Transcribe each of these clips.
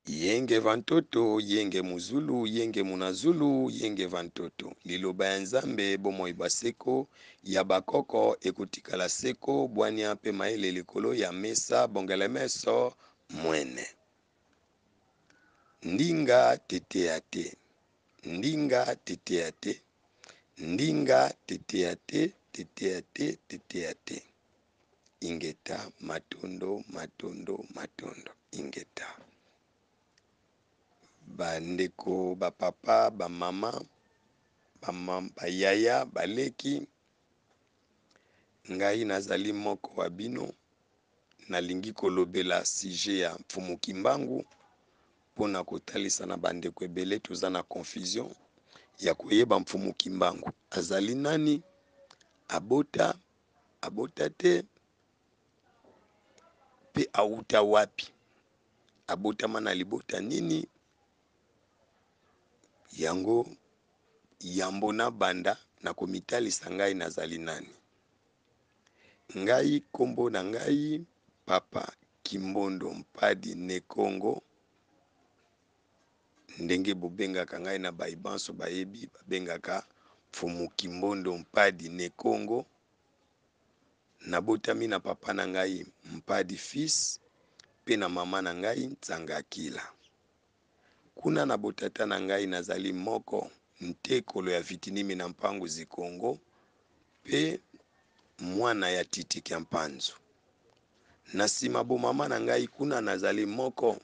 Yenge va ntoto, yenge muzulu, yenge muna zulu, yenge va ntoto. Liloba ya Nzambe, bomoi bwa seko ya bakoko ekotikala seko, bwania mpe mayele likolo ya mesa, bongele meso mwene. Ndinga tetea te, ndinga tetea te, ndinga tetea te, tetea te, tetea te. Ingeta, matondo, matondo, matondo. Ingeta. Ba ndeko, ba papa, ba mama, ba, ba yaya, ba leki, ngai nazali moko wa bino, nalingi kolobela sujet ya Mfumu Kimbangu mpo na kotalisa na bandeko ebele toza na confusion ya koyeba Mfumu Kimbangu azali nani, abota abota te mpe awuta wapi, abotama na libota nini. Yango yambo nabanda na komitalisa ngai nazali nani. Ngai kombo na ngai Papa Kimbondo Mpadi Ne Kongo, ndenge bobengaka ngai na bayi banso bayebi babengaka Mfumu Kimbondo Mpadi Ne Kongo. Nabotami na papa na ngai Mpadi fils mpe na mama na ngai Nsangakila. Kuna na botata na ngai nazali moko ntekolo ya Vitinimi na Mpangu Zikongo mpe mwana ya Titi Kia Mpanzu. Na sima bomama na ngai kuna nazali moko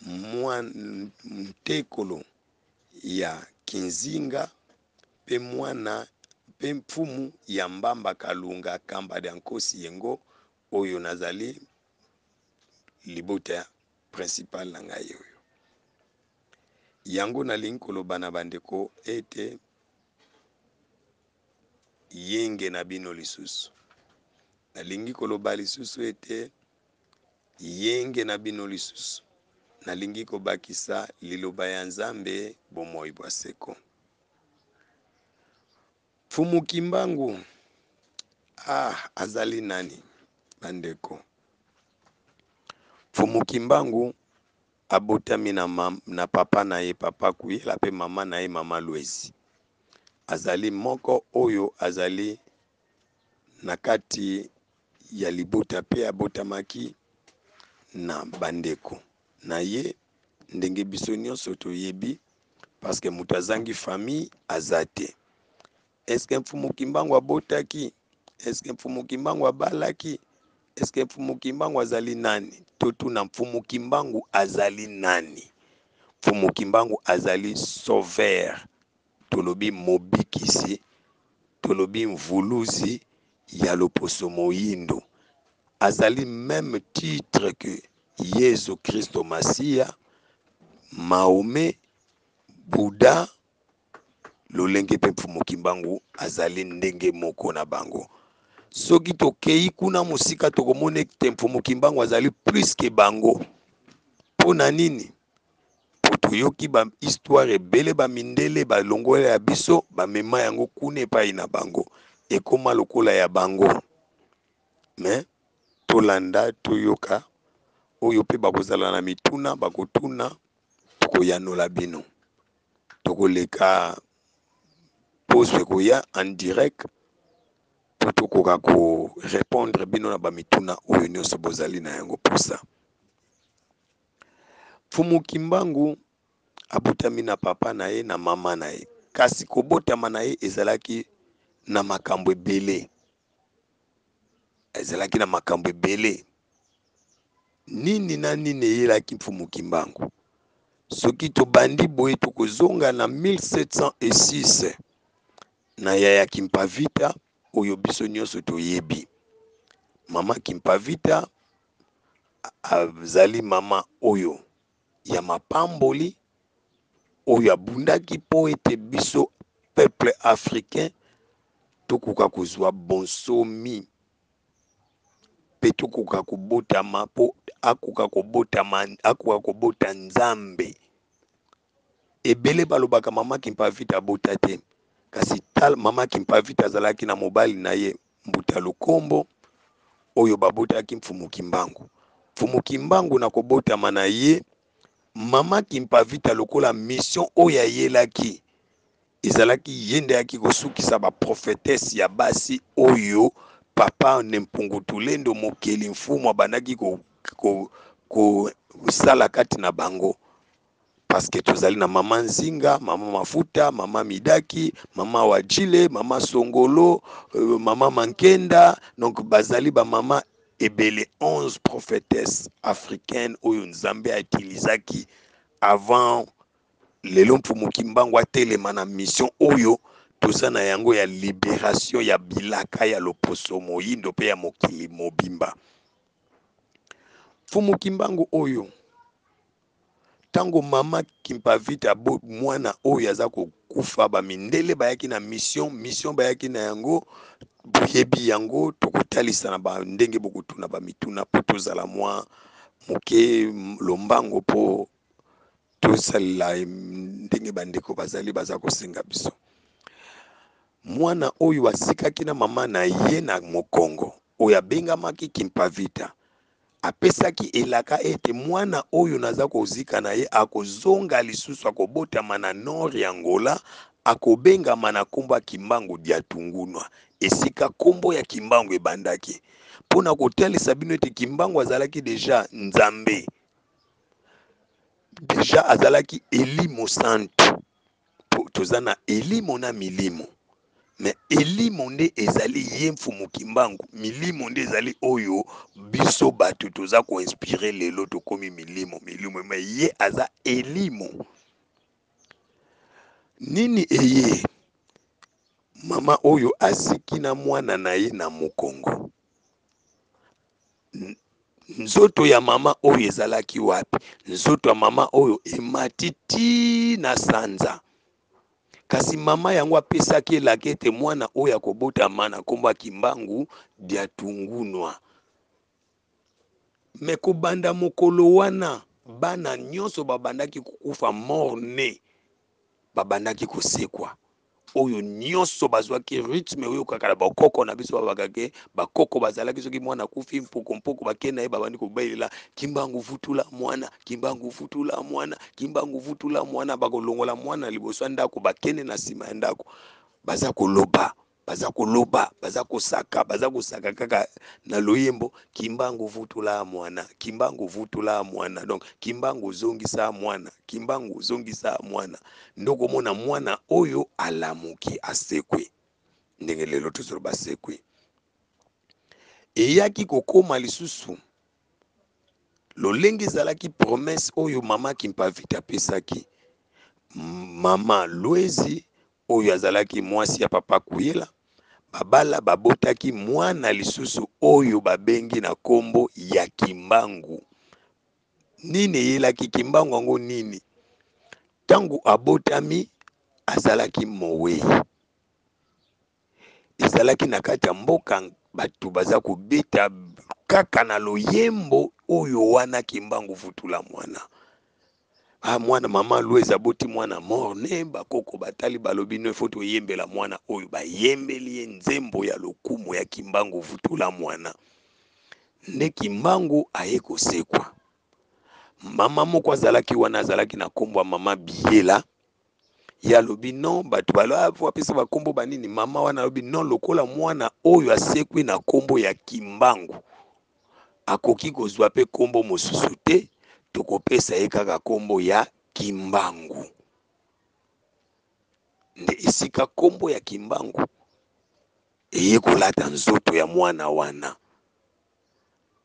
mwa ntekolo ya Kinzinga mpe mwana mpe mfumu ya Mbamba Kalunga Kamba dia Nkosi Yengo oyo nazali libota principal na ngai oyo. Yango nalingi koloba na bandeko ete yenge na bino lisusu. Nalingi koloba lisusu ete yenge na bino lisusu. Nalingi kobakisa liloba ya Nzambe bomoi bwa seko. Mfumu Kimbangu ah azali nani bandeko? Mfumu Kimbangu abotami na, na papa na ye papa Kuyela mpe mama na ye mama Lwezi. Azali moko oyo azali na kati ya libota mpe abotamaki na bandeko na ye ndenge biso nyonso toyebi parce que moto azangi famille aza te. Est-ce que Mfumu Kimbangu abotaki? Est-ce que Mfumu Kimbangu abalaki? Est-ce que Mfumu Kimbangu azali nani? Totuna Mfumu Kimbangu azali nani? Mfumu Kimbangu azali sauveur, tolobi mobikisi, tolobi mvuluzi ya loposo moyindo. Azali meme titre que Yezu Christo Masiya, Mahomet, Bouddha, lolenge mpe Mfumu Kimbangu azali ndenge moko na bango. Soki tokeyi kuna mosika tokomona ete Mfumu Kimbangu azali plus que bango. Mpo na nini? Mpo toyoki ba histoire ebele ba mindele balongola ya biso bamema yango kuna epai na bango, ekoma lokola ya bango. Mais tolanda toyoka oyo mpe bakozala na mituna bakotuna, tokoyanola bino. Tokoleka poso ekoya en direct mpo tokoka ko repondre bino na ba mituna oyo nyonso bozali na yango mposa. Mfumu Kimbangu abotami na papa na ye na mama na ye, kasi kobotama na ye ezalaki na makambo ebele, ezalaki na makambo ebele. Nini na nini eyelaki Mfumu Kimbangu? Soki tobandi boye tokozonga na 1706 na yaya Kimpavita oyo biso nyonso toyebi. Mama Kimpavita azali mama oyo ya mapamboli oyo abundaki mpo ete biso peuple africain tokoka kozwa bonsomi mpe tokoka kobotama mpo akoka kobotama akoka kobota Nzambe. Ebele balobaka mama Kimpavita abota te, kasi tal mama Kimpavita azalaki na mobali na ye Mbuta Lukombo oyo babotaki Mfumu Kimbangu. Mfumu Kimbangu na kobotama na ye. Mama Kimpavita lokola mission oyo ayelaki ezalaki ye nde ayaki kosukisa ba prophetesse ya basi oyo papa ne Mpungu Tulendo mokeli mfumu abandaki kosala ko, ko kati na bango parce que tozali na mama Nzinga, mama Mafuta, mama Midaki, mama Wajile, mama Songolo, mama Mankenda, donc bazali ba mama ebele 11 prophétesses africaines oyo Nzambe a utilisaki avant lelo Mfumu Kimbangu atelema na mission oyo toza na yango ya liberation ya bilaka ya loposo moyindo pe ya mokili mobimba. Mfumu Kimbangu oyo tango mama Kimpavita bo mwana oyo aza kokufa, ba mindele bayaki na mission, mission bayaki na yango boyebi yango, tokotalisa na ba ndenge bokotuna ba mituna po tozala mwa moke lombango po tosalela ndenge bandeko bazali baza kosenga biso. Mwana oyo asikaki na mama na ye na mokongo oyo abengamaki Kimpavita apesaki elaka ete mwana oyo naza kozika na ye akozonga lisusu, akobotama na nord ya Angola, akobengama na kombo ya Kimbangu Diatungunwa, esika kombo ya Kimbangu ebandaki. Mpona kotalisa bino ete Kimbangu azalaki deja Nzambe, deja azalaki elimo santu. Po toza na elimo na milimo, me elimo nde ezali ye Mfumu Kimbangu, milimo nde ezali oyo biso bato toza koinspire lelo, tokomi milimo milimo, me ye aza elimo. Nini eye mama oyo aziki na mwana na ye na mokongo? Nzoto ya mama oyo ezalaki wapi? Nzoto ya mama oyo emati ti na sanza. Kasi mama yango apesaki elaka ete mwana oyo akobotama na nkombo ya Kimbangu Diatungunwa. Me kobanda mokolo wana bana nyonso babandaki kokufa mort ne, babandaki kosekwa. Oyo nyonso bazwaki rythme oyo kaka na bakoko na biso babaka ke bakoko bazalaki soki mwana akufi mpoko mpoko bakei na ye babandi kobelela Kimbangu vutula mwana, Kimbangu vutula mwana, Kimbangu vutula mwana. Bakolongola mwana liboso ya ndako, bakende na nsima ya ndako, baza koloba, baza koloba, baza kosaka, baza kosaka kaka na loyembo Kimbangu vutula mwana, Kimbangu vutula mwana. Donc Kimbangu zongisa mwana, Kimbangu zongisa mwana. Ndokomona mwana oyo alamuki asekwi, ndenge lelo tozoloba asekwi. Eyaki kokoma lisusu lolenge ezalaki promesse oyo mama Kimpavita apesaki mama Lwezi oyo azalaki mwasi ya papa Kuyela. Babala babotaki mwana lisusu oyo babengi na kombo ya Kimbangu. Nini eyelaki Kimbangu yango nini? Tango abotami azalaki mowei. Ezalaki na kati ya mboka bato baza kobeta kaka na loyembo oyo wana Kimbangu vutula mwana. Ah, mwana mama Louise aboti mwana morne, bakoko batali balobi no faut toyembela mwana oyo, bayembeli ye nzembo ya lokumu ya Kimbangu vutula mwana. Nde Kimbangu aye kosekwa. Mama moko azalaki wana, azalaki na kombo ya mama Biyela. Ye alobi non, bato balo apesa bakombo banini. Mama wana alobi non, lokola mwana oyo asekwi na kombo ya Kimbangu akoki kozwa pe kombo mosusu te, tokopesa ye kaka kombo ya Kimbangu. Nde esika kombo ya Kimbangu eye kolata nzoto ya mwana wana.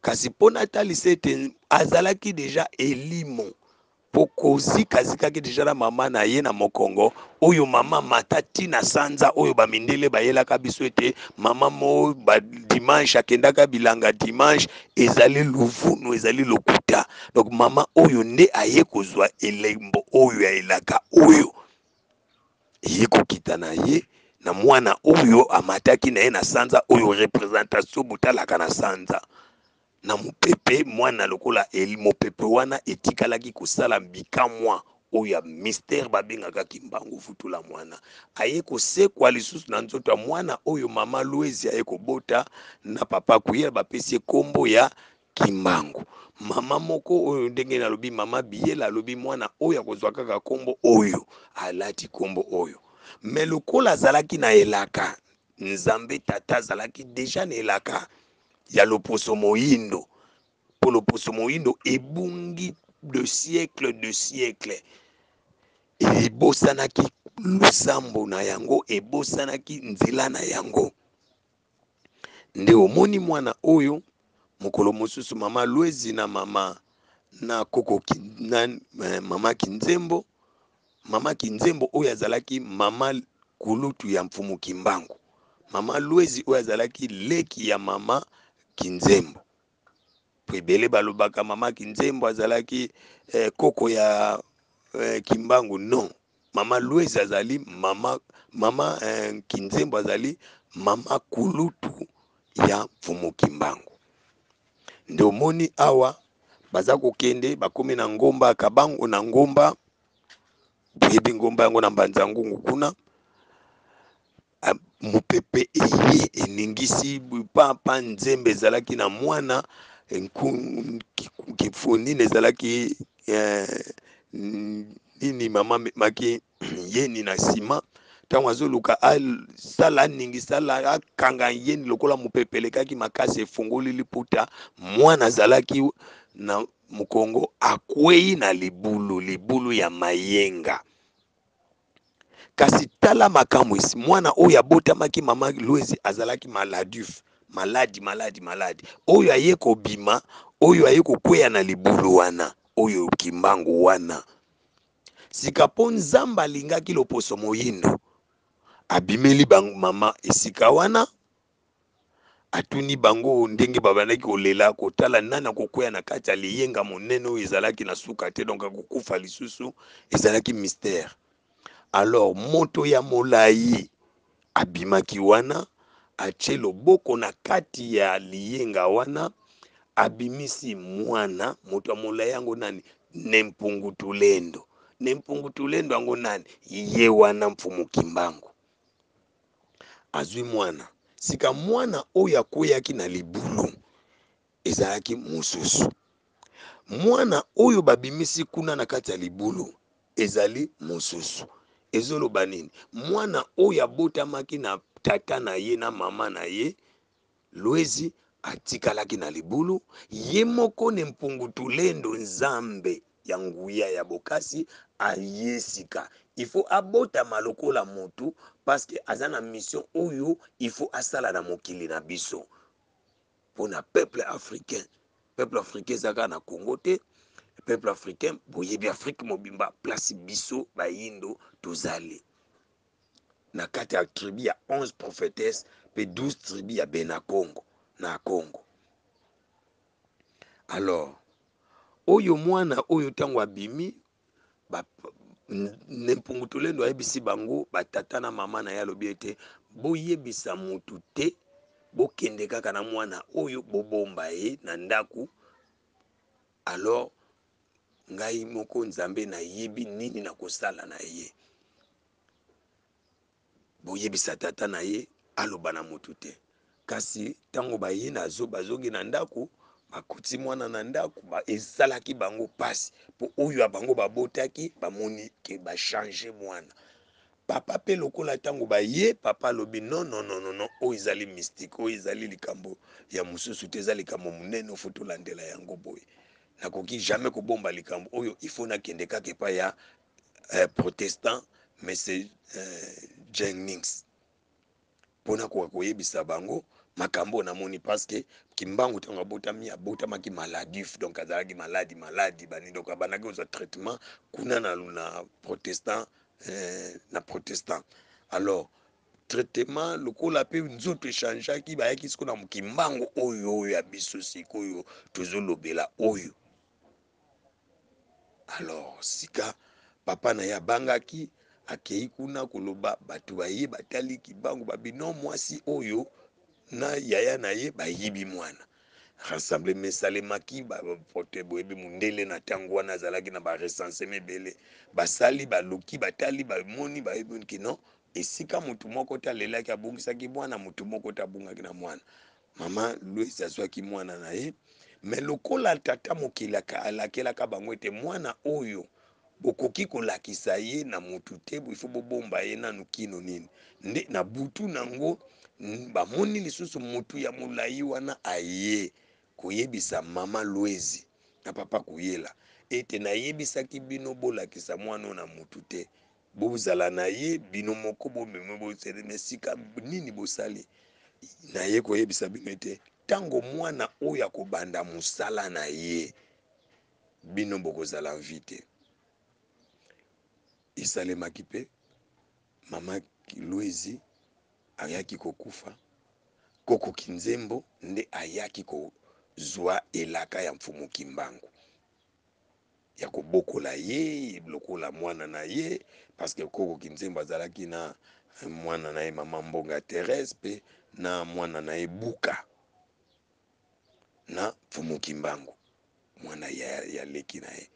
Kasi mpo natalisa ete azalaki deja elimo, mpo kozikazikaki deja na mama na ye na mokongo, oyo mama mata ti na sanza oyo bamindele bayelaka biso ete mama mo ba dimanche akendaka bilanga dimanche, ezali luvunu, ezali lokuta. Donc mama oyo nde aye kozwa elembo oyo ya elaka oyo eye kokita na ye na mwana oyo amataki na ye na sanza oyo representation botalaka na sanza na mopepe, mwana lokola mopepe wana etikalaki kosala bikamwa oyo ya mystère babengaka Kimbangu vutula mwana. Aye kosekwa lisusu na nzoto ya mwana oyo mama Louise aye kobota na papa Kuyela, bapesi ye kombo ya Kimbangu. Mama moko oyo ndenge nalobi mama Biyela alobi mwana oyo akozwa kaka kombo oyo alati kombo oyo. Mais lokola azalaki na elaka, Nzambe tata azalaki deja na elaka ya loposo moyindo, po loposo moyindo ebungi de siècle de siècle, ebosanaki losambo na yango, ebosanaki nzela na yango. Nde omoni mwana oyo mokolo mosusu mama Lwezi na mama na koko na mama Kinzembo, mama Kinzembo oyo azalaki mama kulutu ya Mfumu Kimbangu, mama Lwezi oyo azalaki leki ya mama Kinzembo. Po ebele balobaka mama Kinzembo azalaki koko ya Kimbangu, non. Mama Lwezi azali mama, mama Kinzembo azali mama kulutu ya Mfumu Kimbangu. Nde omoni awa baza kokende, bakomi na ngomba ya Kabangu, na ngomba boyebi ngomba yango na Mbanza Ngungu kuna, mopepe eye eningisi papa nzembe ezalaki na mwana nini ezalaki nini mama amemaki yeni na nsima, ntango azoluka asala aningisa akanga yeni lokola mopepe elekaki makasi efungoli liputa, mwana azalaki na mokongo akwei na libulu, libulu ya mayenga. Kasi tala makamwisi, mwana oyo abotamaki mama Lwezi azalaki maladif, maladi, maladi, maladi. Oyo aye kobima, oyo aye kokweya na libulu wana, oyo Kimbangu wana. Sika po Nzambe alingaki loposo moyindo, abimeli ba mama esika wana, atuni bango ndenge babandaki kolela, kotala nani akokweya na kati ya liyenga monene oyo ezalaki na suka te, donc akokufa lisusu, ezalaki mystère. Alors moto ya molayi abimaki wana, atie loboko na kati ya liyenga wana, abimisi mwana. Moto ya molayi yango nani? Nempungu Tulendo. Nempungu Tulendo yango nani? Ye wana Mfumu Kimbangu. Azwi mwana. Sika mwana oyo akweyaki na libulu ezalaki mosusu. Mwana oyo babimisi kuna na kati ya libulu ezali mosusu. Ezoloba nini? Mwana oyo abotamaki na tata na ye na mama na ye Lwezi atikalaki na libulu ye moko. Ne Mpungu Tulendo, Nzambe ya nguya ya bokasi, aye sika il faut abotama lokola mutu parce que aza na mission oyo il faut asala na mokili na biso pona peuple africain. Peuple africain eza kaka na Congo te, peuple africain boyebi Afrique mobimba place biso bayindo tozali na kati ya tribu ya 11 prophétesses pe 12 tribu ya Bena Congo na Congo. Alors oyo mwana oyo ntango abimi ba Mpungu Tulendo ayebisi bango batata na mama na ye, alobi ete boyebisa mutu te, bokende kaka na mwana oyo bobomba ye na ndaku. Alors ngai moko Nzambe nayebi nini nakosala na ye, boyebisa tata na ye aloba na mutu te. Kasi ntango baye nazo bazongi na ndako, bakoti mwana na ndako, esalaki bango pasi po oyo ya bango babotaki bamoni ke bachange mwana. Papa pe lokola ntango baye, papa alobi non, non, non, non, non, oyo ezali mystique, oyo ezali likambo ya mosusu te, eza likambo monene, fo tolandela yango boye. Nakoki jamais kobomba likambo oyo, il faut nakende kaka epai ya protestant monsieur Jennings mpona koka koyebisa bango makambo oyo namoni, parce que Kimbangu ntango abotami abotamaki maladif, donc azalaki maladi maladi bani, donc abandaki kozwa traitement kuna na protestant, na protestant. Alors traitement lokola pe nzoto echangeaki, bayaki sikoyo na Kimbangu oyo oyo ya biso sikoyo tozolobela oyo. Alors sika papa na ye abangaki, akei kuna koloba, bato baye batali Kimbangu babi non, mwasi oyo na yaya na ye bayibi mwana. Rassemblement esalemaki, baporte boyebi mundele na ntango wana azalaki na ba recensement ebele, basali baluki batali bamoni bayebi ki non, esika motu moko te alelaki abungisaki mwana, motu moko te abungaki na mwana. Mama Louise azwaki mwana na ye. Mais lokola tata mokili alakelaka bango ete mwana oyo bokoki kolakisa ye na mutu te, il faut bobomba ye nanu kino nini. Nde na butu nango bamoni lisusu mutu ya molayi wana aye koyebisa mama Luezi na papa Kuyela ete nayebisaki bino bolakisa mwana oyo na mutu te, bozala na ye bino moko, bomeme bosele na esika nini bosali. Naye koyebisa bino ete ntango mwana oyo akobanda mosala na ye, bino bokozala en vie te. Esalemaki mpe mama Luezi ayaki kokufa, koko Kinzembo nde ayaki kozwa elaka ya Mfumu Kimbangu ya kobokola ye lokola mwana na ye, parce que koko Kinzembo azalaki na mwana na ye mama Mbonga Therèse mpe na mwana na ye Buka na Mfumu Kimbangu, mwana ya leki na ye.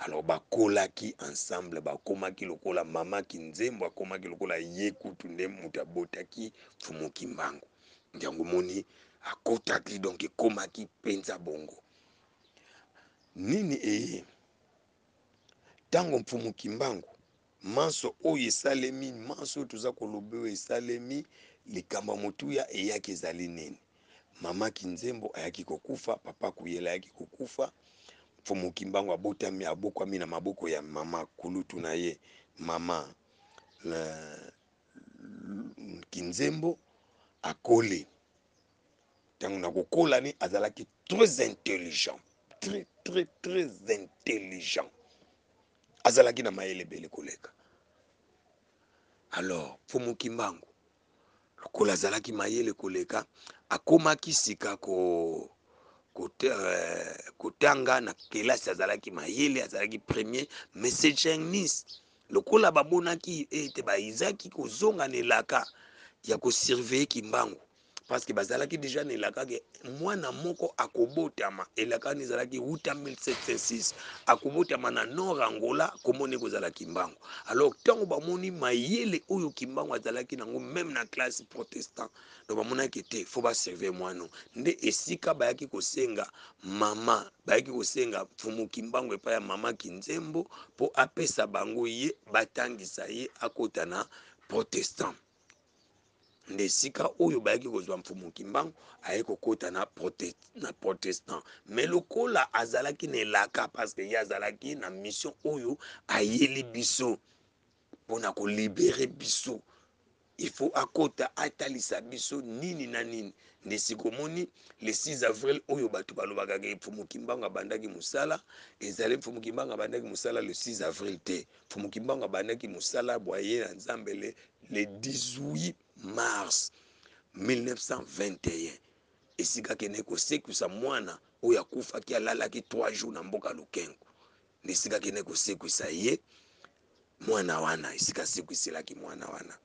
Alors bakolaki ensemble, bakomaki lokola mama Kinzembo akomaki lokola ye kutu nde moto abotaki Mfumu Kimbangu. Yango moni akotaki, donc ekomaki mpenza bongo. Nini eye ntango Mfumu Kimbangu manso oyo esalemi, manso oyo toza koloba oyo esalemi, likambo ya motuya eyaki ezali nini? Mama Kinzembo ayaki kokufa, papa Kuyela ayaki kokufa, Mfumu Kimbangu abotami, abokwami na maboko ya mama kulutu na ye, mama Kinzembo, akoli. Tango na kokola ni azalaki très intelligent, très très très intelligent, azalaki na mayele ebele koleka. Alors Mfumu Kimbangu lokola azalaki mayele koleka, akomaki sika ko kotanga na kelasi, azalaki mayele, azalaki premier, mais c'est Chinese lokola bamonaki ete baizaki kozonga na elaka ya kosurveiller Kimbangu, parce que bazalaki deja na elaka ke mwana moko akobotama, elaka wana ezalaki wuta 1706, akobotama na nord Angola, komona ekozala Kimbangu. Alors ntango bamoni mayele oyo Kimbangu azalaki nango meme na classe protestant, donc bamonaki te faut basurveiller mwana. Nde esika bayaki kosenga mama, bayaki kosenga Mfumu Kimbangu epai ya mama Kinzembo mpo apesa bango ye, batangisa ye akota na protestant. Nde esika oyo bayaki kozwa Mfumu Kimbangu, aye kokota na protestant. Mais lokola azalaki na elaka, parce que ye azalaki na mission oyo ayeli biso mpona kolibere biso, il faut akota atalisa biso nini na nini. Nde sika omoni le 6 avril oyo bato balobaka ke Mfumu Kimbangu abandaki mosala, ezali Mfumu Kimbangu abandaki mosala le 6 avril te. Mfumu Kimbangu abandaki mosala bwa ye na Nzambe le 18 mars 1921, esika akendeki kosekwisa mwana oyo akufaki, alalaki 3 jours na mboka Lukengo. Nde esika akendeki kosekwisa ye mwana wana, esika asekwiselaki mwana wana.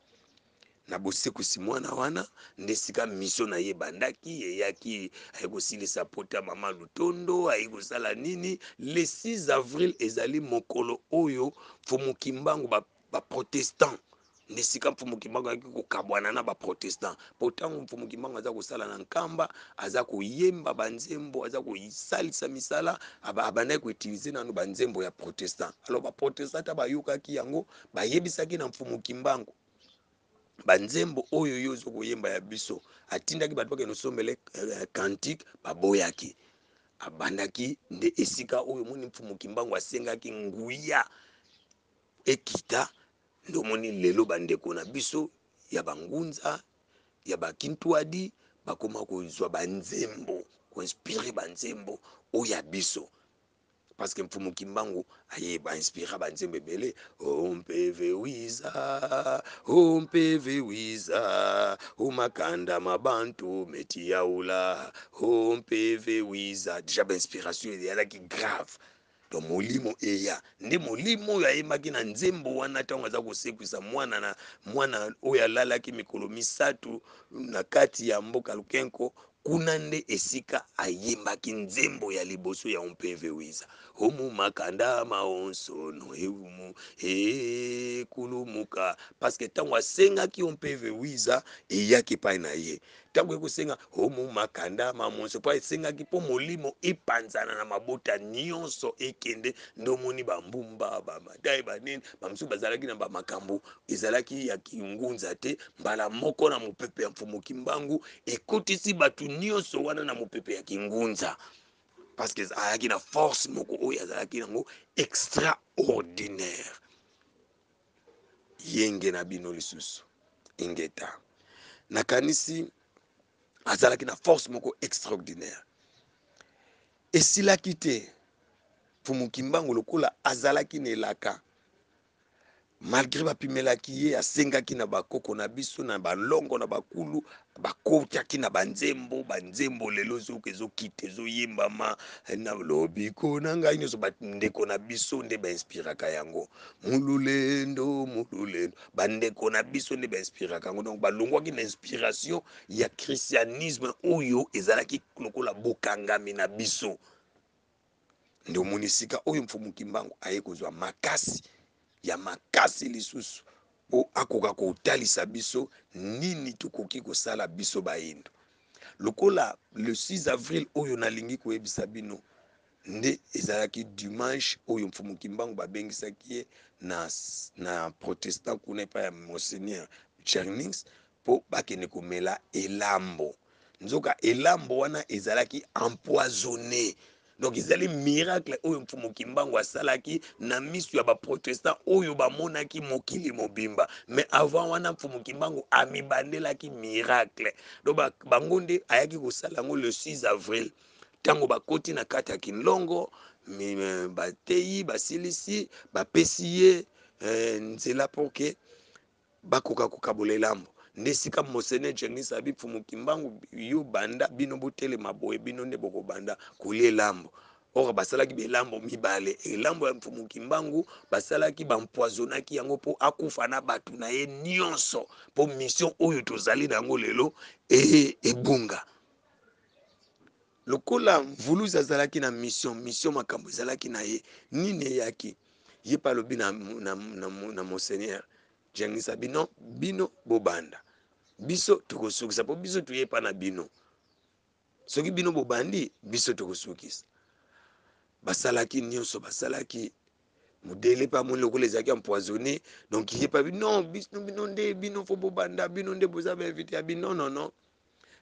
Na bosekwisi mwana wana nde esika mission na ye ebandaki, eyaki aye kosilisa pota mama Lutondo, aye kosala nini. Le 6 avril ezali mokolo oyo Mfumu Kimbangu ba protestant, nde esika Mfumu Kimbangu ayaki kokabwana na ba protestant. Po ntango Mfumu Kimbangu aza kosala na Nkamba, aza koyemba banzembo, aza kosalisa misala, abandaki koutilize nanu banzembo ya protestant. Alors ba protestant ata bayokaki yango, bayebisaki na Mfumu Kimbangu banzembo oyo yo ozo koyemba ya biso. Atindaki bato bakende kosombele cantique, baboyaki. Abandaki nde esika oyo moni Mfumu Kimbangu asengaki nguya ekita. Nde omoni lelo bandeko na biso ya bangunza ya bakintwadi bakoma kozwa banzembo, koinspire banzembo oyo ya biso, parce que Mfumu Kimbangu aye ba inspira banzembo ebele. Ompeve wiza, ompeve wiza, umakanda mabantu metiyaula, ompeve wiza. Déjà ba inspiration ezalaki grave. Donc molimo eya nde molimo oyo ayembaki na nzembo wana ntango aza kosekwisa mwana na mwana oyo alalaki mikolo misato na kati ya mboka Lukenko. Kuna nde esika ayembaki nzembo ya liboso ya Ompeve Wiza. Omu makanda maonsono eumu ekulumuka, parce que ntango asengaki Ompeve Wiza eyaki epai na ye. Ntango ekosenga homo makanda mamonso, mpo esengaki mpo molimo epanzana na mabota nyonso ekende. Nde omoni bambumba bamatai banini bamosusu bazalaki na bamakambo ezalaki ya kingunza te. Mbala moko na mopepe ya Mfumu Kimbangu ekotisi bato nyonso wana na mopepe ya kingunza, parce que ayaki na force moko oyo azalaki nango extraordinaire. Yenge na bino lisusu ingeta. Nakanisi azalaki na force moko extraordinaire. Esilaki te Mfumu Kimbangu lokola azalaki na elaka, malgre bapimelaki ye, asengaki na bakoko na biso na balongo na bakulu, bakotaki na banzembo, banzembo lelo soki ezokita ezoyembama na lobiko na ngai nyonso, bandeko na biso nde bainspiraka yango, mululendo mululendo, bandeko na biso nde bainspiraka yango. Donc balongwaki na inspiration ya christianisme oyo ezalaki lokola bokangami na biso. Nde omoni esika oyo Mfumu Kimbangu aye kozwa makasi ya makasi lisusu mpo akoka kotalisa biso nini tokoki kosala biso bayindo. Lokola le 6 avril oyo nalingi koyebisa bino nde ezalaki dimanche oyo Mfumu Kimbangu babengisaki ye na, na protestant kuna epai ya Monseigneur Chernings mpo bakende komela elambo. Nzoka elambo wana ezalaki empoisonne. Donc ezali miracle oyo Mfumu Kimbangu asalaki na miso ya ba protestants oyo bamonaki mokili mobimba. Mais avant wana Mfumu Kimbangu amibandelaki miracle. Donc bango nde ayaki kosala yango le 6 avril. Tango bakoti na kati ya Kinlongo, bateyi, basilisi, bapesi ye eh, nzela pour que bakoka kokabola elambo. Nde esika Monseigneur Jengis abi Mfumu Kimbangu yo banda, bino botelema boye, bino nde bokobanda kolia elambo. Or basalaki belambo mibale, elambo ya Mfumu Kimbangu basalaki bampoisonaki yango mpo akufa na bato na ye nyonso, mpo mission oyo tozali na yango lelo e, ebunga. Lokola Mvuluzi azalaki na mission, mission makambo ezalaki na ye, nini eyaki? Ye pe alobi na, na, na, na Monseigneur Jengis abi non, bino bobanda, biso tokosukisa, po biso toye epa na bino. Soki bino bobandi, biso tokosukisa. Basalaki nyonso basalaki, mudele pe amoni lokola ezalaki empoisonné, donc ye pe abi non, biso bino nde bino fo bobanda, bino nde boza ba invité. Abi non non non,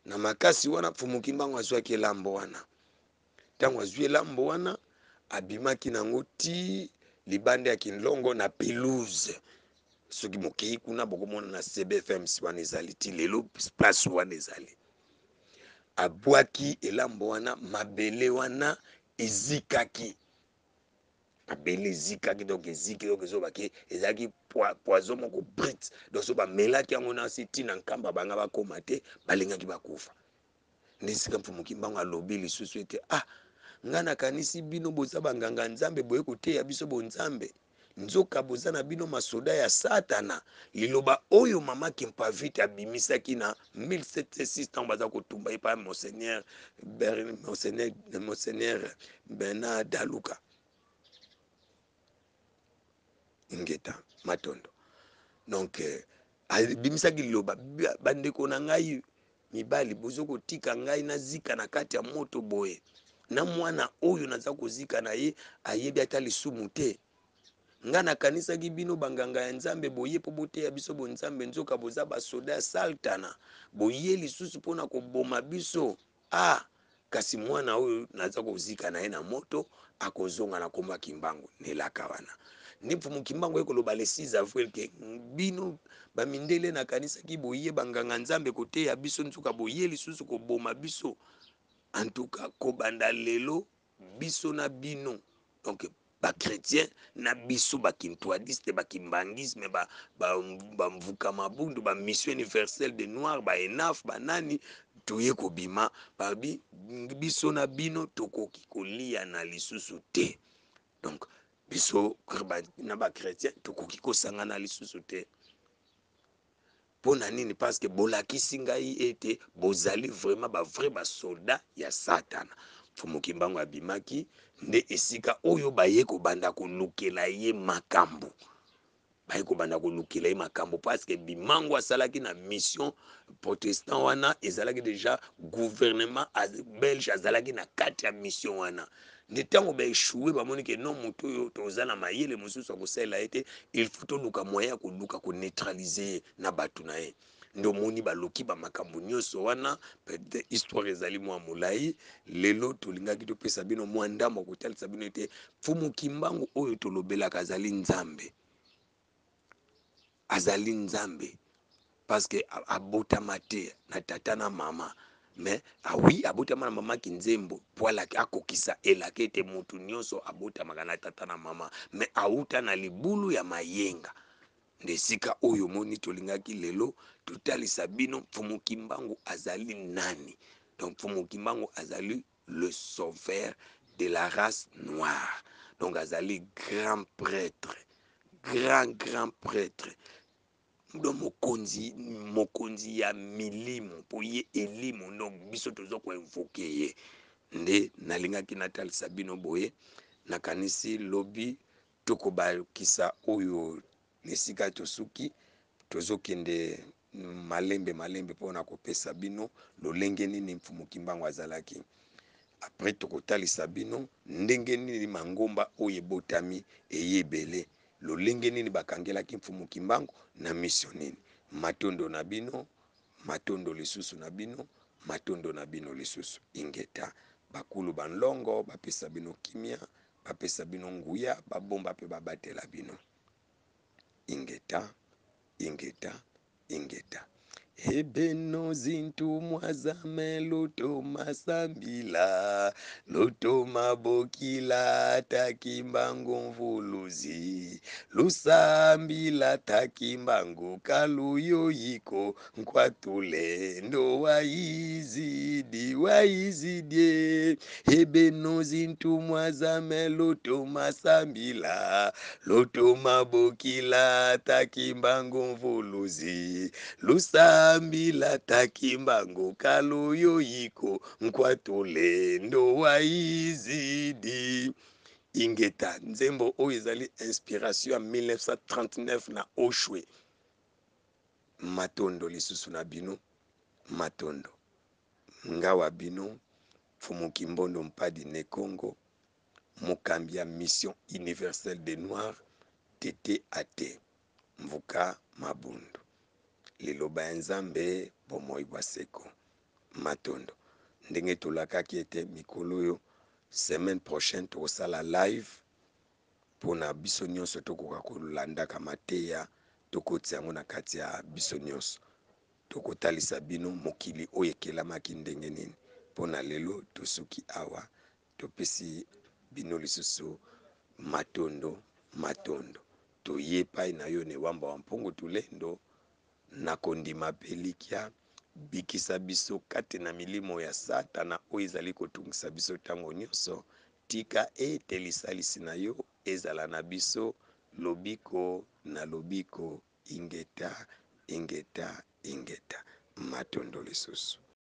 na makasi wana Mfumu Kimbangu azwaki elambo wana. Ntango azwi elambo wana, abimaki na yango ti libanda ya Kinlongo na pelouse. Soki mokei kuna bokomona na CBFMC wana ezali ti lelo place wana ezali. Abwaki elambo wana, mabele wana ezikaki, mabele ezikaki, donc eziki, donc ezobaki ezalaki poison moko brut, donc so bamelaki yango na si ti na nkamba banga bakoma te, balingaki bakufa. Nde esika Mfumu Kimbangu alobi lisusu ete ah, nga nakanisi bino boza banganga Nzambe, boye koteya biso bonzambe, nzoka boza na bino masoda ya Satana. Liloba oyo mama Kimpavite abimisaki na 1706 ntango baza kotumba ye pa Monseigneur Monseigneur Monseigneur Bernard Daluka. Ingeta matondo. Donc euh, abimisaki liloba, bandeko na ngai mibali, bozo kotika ngai nazika na kati ya moto boye, na mwana oyo naza kozika na ye ayebi ata lisumu te. Nga nakanisaki bino banganga ya Nzambe boye mpo boteya biso bonzambe, nzoka boza basoda ya Satana, boye lisusu mpo na koboma biso. Ah! Kasi mwana oyo naza kozika na ye na moto akozonga na kombo ya Kimbangu na elaka wana. Nde Mfumu Kimbangu aye koloba le 6 avril ke bino ba mindele nakanisaki boye ba nganga Nzambe koteya biso nzoka boye lisusu koboma biso. En tout cas kobanda lelo biso na bino donc ba chretien na biso ba kintuadiste ba kimbanguisme ba ba, ba mvuka mabundu ba mission universelle de noir ba enaf ba nani toye kobima babi biso na bino tokoki koliana lisusu te donc biso na ba chretien tokoki kosangana lisusu te. Mpo na nini? Parce que bolakisi ngai ete bozali vraiment ba vrai ba soldats ya satana. Mfumu Kimbangu abimaki nde esika oyo baye kobanda kolukela ye makambo. Baye kobanda kolukela ye makambo parce que bimango asalaki na mission protestant wana ezalaki deja gouvernement belge azalaki na kati ya mission wana. Nde ntango ba echoue, bamoni ke non, moto oyo toza na mayele mosusu akosalela ye te, il faut toluka moyen ya koluka koneutraliser ye na bato na ye. Nde omoni baluki bamakambo nyonso wana. Peut-être histoire ezali mwa molai. Lelo tolingaki topesa bino mwa ndambo ya kotalisa bino ete Mfumu Kimbangu oyo tolobelaka azali Nzambe, azali Nzambe parce que abotama te na tata na mama. Mais awi ah abotama na mama Kinzembo po akokisa elaka ete motu nyonso abotamaka na tata na mama, mais auta na libulu ya mayenga. Nde esika oyo omoni tolingaki lelo totalisa bino Mfumu Kimbangu azali nani. Donc Mfumu Kimbangu azali le sauveur de la race noire. Donc azali grand prêtre, grand grand prêtre. Donc mokonzi, mokonzi ya milimo, mpo ye elimo, donc biso toza koinvoke ye. Nde nalingaki natalisa bino boye. Nakanisi lobi tokobakisa oyo na esika tosuki. Tozokende malembe malembe mpo na kopesa bino lolenge nini Mfumu Kimbangu azalaki. Après tokotalisa bino ndenge nini mangomba oyo ebotami eye ebele, lolenge nini bakangelaki Mfumu Kimbangu na mission nini. Matondo na bino, matondo lisusu na bino, matondo na bino lisusu. Ingeta. Bakulu ba nlongo bapesa bino kimia, bapesa bino nguya, babomba mpe babatela bino. Ingeta, ingeta, ingeta. Ebeno zintumwa zame luto masambila luto mabokila takimbangu mvuluzi lusambila takimbangu kaluyoyiko nkwatule ndo waizidi waizidie ebeno zintumwa zame luto masambila luto mabokila takimbangu mvuluzi lusambila takimbangu kaluyoyiko nkwatule ndo waizidi. Ingeta. Nzembo oyo ezali inspiration ya 1939 na Oshwe. Matondo lisusu na bino, matondo. Nga wa bino Mfumu Kimbondo Mpadi Ne Kongo, mokambi ya Mission Universelle des Noirs, TTAT, Mvuka Mabundu. Liloba ya Nzambe, bomoi bwa seko. Matondo. Ndenge tolakaki ete mikolo oyo, semaine prochaine tokosala live pona biso nionso tokoka kolandaka mateya, tokotisa yango na kati ya biso nionso. Tokotalisa bino mokili oyo ekelamaki ndenge nini. Pona lelo tosuki awa, topesi bino lisusu matondo, matondo. Toye epai na yo Newamba wa Mpungu Tulendo na kondima mpe elikya. Bikisa biso kati na milimo ya Satana oyo ezali kotungisa biso tango nionso. Tika ete lisalisi na yo ezala na biso, lobiko na lobiko. Ingeta, ingeta, ingeta. Matondo lisusu.